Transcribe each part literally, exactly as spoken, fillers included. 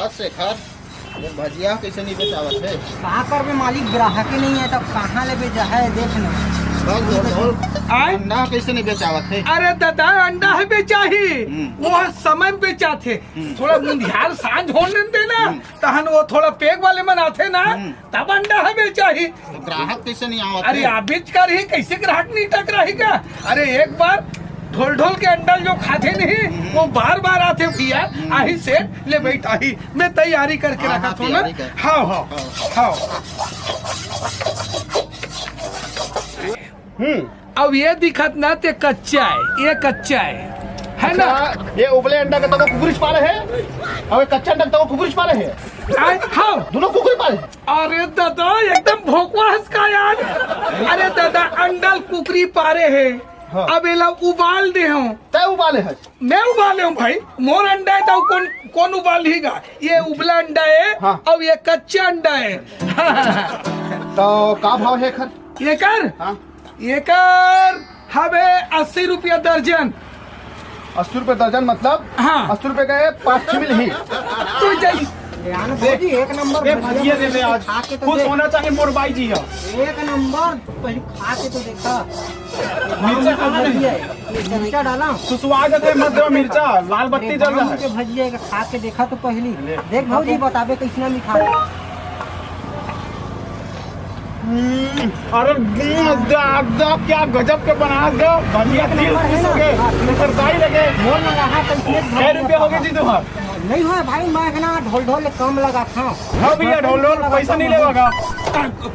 शेखर, ये भजिया कइसे नइ बेचावत हे? का करबे मालिक, ग्राहक ही नइ हे, तब कहाँ ले बेचाही, देख ना। बस बोल, बोल। आय? अंडा कइसे नइ बेचावत हे? अरे दादा, अंडा ह बेचाही, हम्म। वो समय में बेचाथे। हम्म। थोड़ा मुंधियार सांझ होने दे ना, हम्म। तहन वो थोड़ा पेग वाले मन आथे ना, हम्म। तब अंडा ह बेचाही। तो ग्राहक कइसे नइ आवत अरे हे? आबिच कर ही, कइसे ग्राहक नइ टकराही का? अरे एक बार ढोल ढोल के अंडा जो खाथे नहीं, हम्म। वो बार बार आथे भइया। हम्म। आही सेठ, ले बइठ आही, मैं तैयारी करके हाँ, रखा हाँ, थों ना। तैयारी कर। हाँ, हाँ, हाँ। हाँ। हम्म। अब ये दिखत ना ते कच्चा हे, ये कच्चा हे, हे ना? अच्छा, ये उबले अंडा के तको कुकरी पारे हे, अउ ये कच्चा अंडा के तको कुकरी पारे हे। आय, हाँ। दोनों कुकरी पारे हे। अरे दादा, एकदम भोकवा हस का यार। अरे दादा, अंडा ल कुकरी पारे हे। हाँ। अब एला उबाल दे हूँ। तैं उबाले हस? मैं उबाले हूँ भाई, मोर अंडा हे तो कौन, कौन उबालही गा? ये उबला अंडा हे, हाँ। अब ये कच्चा अंडा हे। तो का भाव हे एखर? एकर? हाँ। एकर हवे अस्सी रुपया दर्जन। अस्सी रुपया दर्जन मतलब? हाँ। अस्सी रुपया के पाँच छह मिलही। तू जाई। ले आना भौजी, एक नंबर ए, भजिया भजिया दे दे आज। खा के तो खुश देख। होना चाहिए मोर बाई जी ह। एक नंबर, पहले खा के तो देखा। मिर्चा कहाँ नहीं? भजिया है। ये मिर्चा डाला। सुसवा जाथे, मत दो मिर्चा, लाल बत्ती अरे, जल रहा गाँव है। के भजिया है, खा के देखा तो पहली। ले। देख भौजी, बताबे कैसना मिठास। हम्म, अरे, हम्म, दा, दा, क्या गजब के बना दो, भजिया एक दिल नंबर है खुश ना? हो गए, हाँ, बिल्कुल। खरीदाई लगे। मोर लगा, हाँ, तो इसमें कै रुपया हो गए जी तुम्हार? नहीं हो भाई, मैं इतना ढोल ढोल कम लगा था। हाँ भैया, ढोल ढोल पैसा नहीं लेगा का?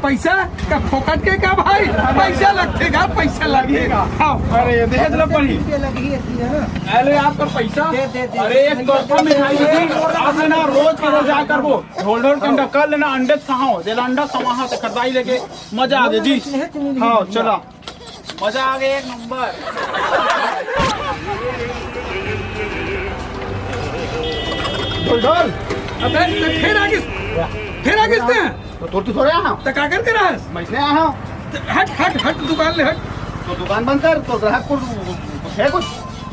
पैसा का फोकट के का भाई? पैसा लगथे का? पैसा लगेगा। हाँ। अरे, दहेज ला पड़ी। रुपया लगी है, है ना? अरे, आपका पैसा? दे, दे, दे। अरे, एक तोहफा मिठाई दे, आप है ना, रोज के रोज आया करबो। ढोल ढोल के अंडा कर लेना, अंडे खाओ, जेला अंडा समाहा ते खरीदाई लेके मजा आ जाए जी। हाँ, चला। मजा आ गया, एक नंबर। ढोल ढोल। अबे, तो फिर आगे, फिर आगे इसने? तो तोर तो थोड़े आया। तो का कर कर रहा है? मैं इसने आया हूँ। तो हट, हट, हट, दुकान ले हट। तो दुकान बंद कर, तो ग्राहक को है कुछ,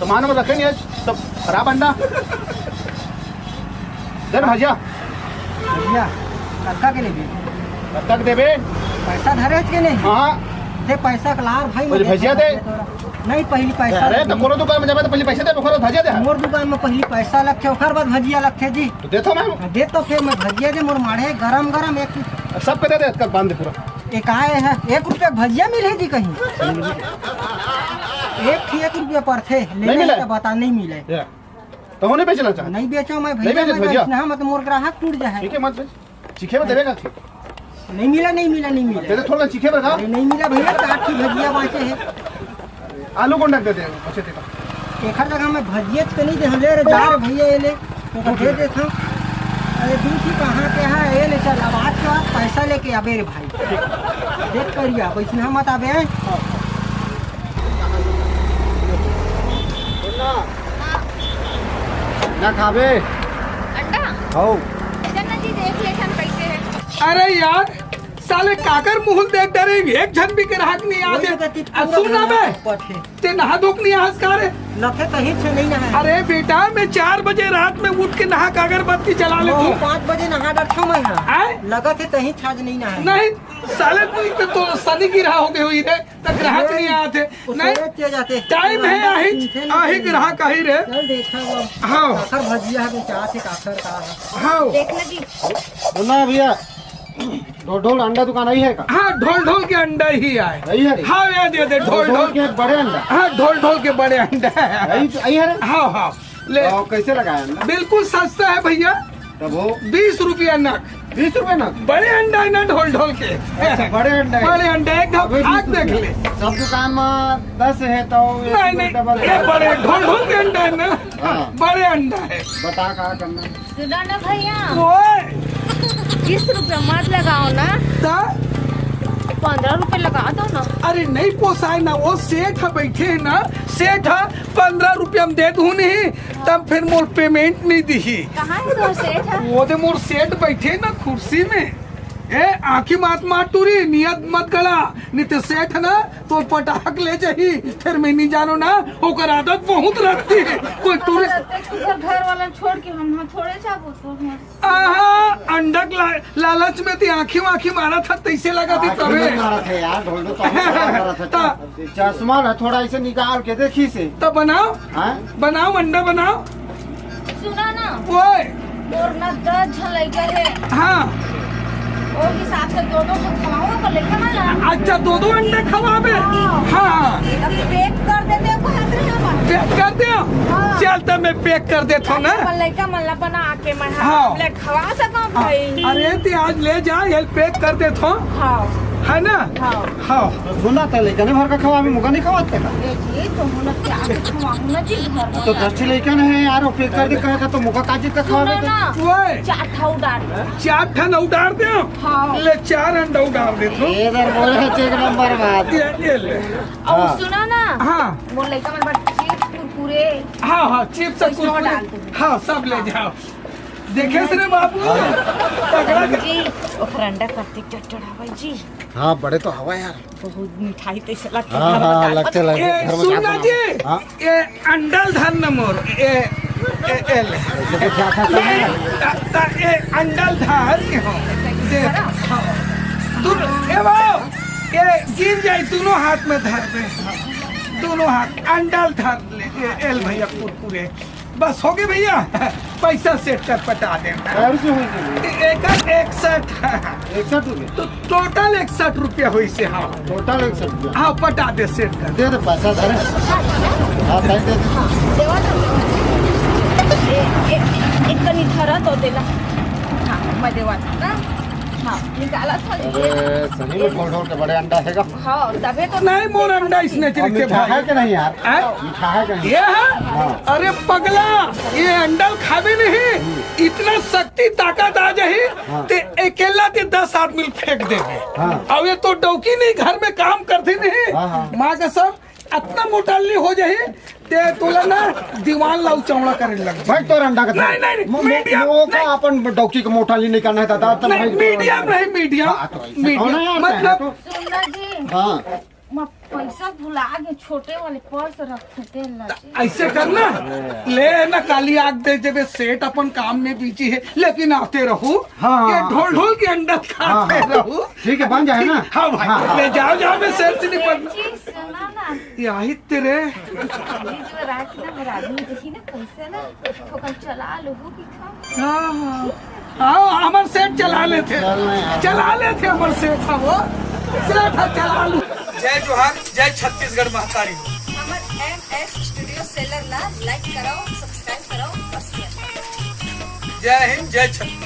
सामान में रखे नहीं है, सब खराब अंडा। दे ना भजिया। भजिया, कतका के लेबे? कतका के देबे? पैसा धरे हस के नहीं? हाँ। दे पैसा के लार भाई, पहले मैं भजिया दे। नहीं, पहली पैसा अरे, तो कोनो दुकान में जाबे तो पहली पैसा दे, ओकर बाद भजिया दे। मोर दुकान में पहली पैसा लगथे, ओकर बाद भजिया लगथे जी। तो दे तो मैं। दे तो फिर मैं भजिया दे, मोर माढ़े गरम गरम एक सबके दे दे, कल बांध दे पूरा। एक आए है, एक रुपया भजिया मिले जी कहीं? एक ही एक रुपया पड़थे, लेने नहीं मिले? तो बता, नहीं मिले। या। तो वो नहीं बेचना चाहते? नहीं बेचो मैं नहीं भैया, बेचे मैं भैया? इसने मत मोर ग्राहक टूट जाए। ठीक है, मत बेच। चीखे में देवे का? नहीं मिला, नहीं मिला, नहीं मिला। तेरे थोड़ा चीखे में का? अरे नहीं मिला भैया, चार की भजिया बांचे है। आलू कौन रख देते हैं? अच्छा, देखा। एखर जगह मैं भजिया तो नहीं दे, हम ले रे, जा रे भैया, ये ले। तो दे देता हूँ। अरे दूध ही कहाँ के है? ये ले चल, अब आज के बाद पैसा लेके आबे रे भाई। देख करिया, वैसने हम मत आबे हैं। ना खाबे? अंडा? हौ। चल ना जी, देख ले हम कैसे है। अरे यार, साले काकर मुहूं देख डरे, एक झन भी ग्राहक नहीं आते। वही तो अब सुन ना बे, ऊपर थे। ते नहा धो के नहीं आस का रे? लखे कहीं से नहीं नहाए। अरे बेटा, मैं चार बजे रात में उठ के नहा के अगरबत्ती जला ले वो तू। पाँच बजे नहा डरथो मैं यहाँ। आए? लगा थे तहीं छाज नहीं नहाए। नहीं, साले तू तो, तो शनि गिरहा हो गए हुई रे। त ग्राहक नहीं आते। नहीं, टाइम है, आही, आही ग्राहक आही रे। चल देखा वो। हाँ। काकर भजिया है, बेचात हे काकर का है। हाँ। देख ना जी। सुना भैया, ढोल ढोल अंडा दुकान आई है का? हाँ, ढोल ढोल के अंडा ही आए। यही है? हाँ, ये दे दे, ढोल ढोल ढोल। के बड़े अंडा। हाँ, ढोल ढोल के बड़े अंडा। यही तो, यही है रे? हाँ, हाँ। ले। तो कैसे लगाया अंडा? बिल्कुल सस्ता है भैया। तब वो? बीस रुपया नग। बीस रुपया नग? बड़े अंडा है ना ढोल ढोल के। अच्छा, बड़े अंडा है। बड़े अंडा है, एक अबे, खा के बीस देख रुपया। ले। सब दुकान में दस है तो ये नहीं, नहीं, डबल ये है। बड़े ढोल ढोल के अंडा है ना। हाँ। बड़े अंडा है। बता का करना है। सुना ना भैया। ओए। बीस रुपया मत लगाओ ना। ता? पन्द्रह रुपया लगा दो ना। अरे नहीं पोसाए ना, वो सेठ है बैठे है ना, सेठ है, पन्द्रह रुपया हम दे दूँ नहीं। तब फिर मोर payment नहीं दिही। कहाँ है तोर सेठ ह? वो दे मोर सेठ बैठे ना कुर्सी में। ए, आँखी मत मार टूरी, नियत मत गड़ा, नहीं तो सेठ ना तो पटाक ले जाही। फिर मैं नहीं जानो ना, ओकर आदत बहुत रहती है। कोई टूरी रहते तो घर, घर वाला छोड़ के हम, हम थोड़े जाबो तो हम। आहा, अंडक ला-, लालच में ती आँखी वाँखी मारत ह, तैसे लगा थी आँखी तबे। मत मारत है यार, ढोलडो तो आँखी मारत है। ता- चश्मा ना थोड़ा ऐसे निकाल के देखी से। तो बनाओ, हाँ? बनाओ, अंडा बनाओ। सुना ना, ओए। मोर ना दस झन लइका हे। हाँ। ओ हिसाब से दो दो ठो खवाओ तो लइका मन ला। अच्छा, दो दो अंडे खवाबे? हाँ। हाँ। अब पैक कर देते हैं, कहत रहे हम। पैक कर दे? हाँ। चल, तो मैं पैक कर देता हूँ ना। अपन लइका मन ला बना के मैं हाँ। ले खवा सकूँ हाँ। भाई। अरे, ते आज ले जा, ये पैक कर देता हूँ। हाँ। है ना? हाँ। हाँ। सुना त लइका ने भर का खवाबे, मुका नहीं खवाते का? ए जी, तो हम लोग क्या खवाऊँ ना जी घर में? तो दस ठे लइका ने है यार, वो पैक कर दे कहा था, तो मुका का चीज का खवाबे सुनो तो? ना, ओए। चार ठा उडार दे। चार ठन उडार दे? हाँ। ले, चार अंडा उडार दे तो। ये इधर बोले तो एक नंबर बात। ये, ये ले। और हाँ। सुनो ना, हाँ। वो लइका मन बर चिप्स, कुरकुरे। हाँ, हाँ, चिप्स, पैसा कुरकुरे। डाल दे। हाँ, सब ले जाओ। देखे से रे बाबू, हाँ। तगड़ा कर- जी, ओकर अंडा कत्ते चटचट हवय जी। हाँ, बड़े तो हवा यार। बहुत मिठाई तैसे लगथे, हाँ, घर हाँ, बता लगथे, लगथे, ए, घर में सुन ना जाके जी, हाँ। ए, अंडल धर न मोर, ए, ए, ए, ले। लेकिन क्या था, क्या था? ता, ता, ए, अंडल धर के हो। दे, हाँ। तू, ए, बाबू, ए, गिर जाई, दोनों हाथ में धर दे। दोनों हाथ, अंडल धर ले, ए, एल भैया कुरकुरे। बस हो गए भैया, पैसा सेट कर पटा देना। कै रुपये होई से? एकर इकसठ। इकसठ रुपये? तो टोटल इकसठ रुपया होई से, हाँ। टोटल इकसठ रुपये? हाँ, पटा दे सेट कर। दे दे पैसा धरे। हाँ, पैसे दे दे। देवा ना। ए, ए, एक कनी धरा तो देला। हाँ, मैं देवा ना। हाँ, निकाला था। अरे, सही में ढोल ढोल के बड़े अंडा है का? हाँ, तबे तो नहीं, मोर अंडा इसने अब चिरके मीठा भाई। है कि नहीं यार? हैं? मीठा है कि नहीं? ये है? हाँ। अरे पगला, ये अंडा खाबे नहीं, इतना शक्ति ताकत आ जाही, हाँ। ते अकेला ते दस आदमी फेंक देबे। हाँ। अब ये तो डौकी नहीं, घर में काम करती नहीं। हाँ, हाँ। माँ कसम, अतना मोटाली हो जाही, ते तोला ना दीवान लाऊ चौड़ा करे लग। भाई, तोर अंडा का नहीं, नहीं, नहीं, मो-, मो-, मीडियम, वो का नहीं। अपन डौकी का मोटाली नहीं करना है दादा, तब नहीं, भाई, मीडियम नहीं, मीडियम, हाँ, तो ऐसे मीडियम, कौन है यार, मतलब तो? सुन ना जी, हाँ। मैं पैसा भुला गए, छोटे वाले पर्स रखे थे, ला जी। ऐसे करना, ले ना, काली आग दे देबे, सेठ अपन काम में बिजी है, लेकिन आते रहू, हाँ, ये हाँ, ढोल हाँ। ढोल के अंडा हाँ, खाते हाँ। रहू। ठीक है, बन जाए ना। हाँ भाई, हाँ, हाँ। ले जाओ, जाओ, मैं सेठ से निपटना। जी, सुना ना। ये आहित तेरे। ये जो रात ना, मेरा आदमी देखी ना, कैसे ना, ठोकर चला लो, हो कि खा। हाँ, हाँ। आओ, हमर सेठ चला लेथे। चल ना यार। चला लेथे हमर सेठ ह वो। सेठ ह, चला लू। जय जोहार, जय छत्तीसगढ़ महतारी। हमर एम एस स्टूडियो सेलर ला लाइक कराओ, सब्सक्राइब कराओ और शेयर कराओ। जय हिंद, जय छत्तीसगढ़।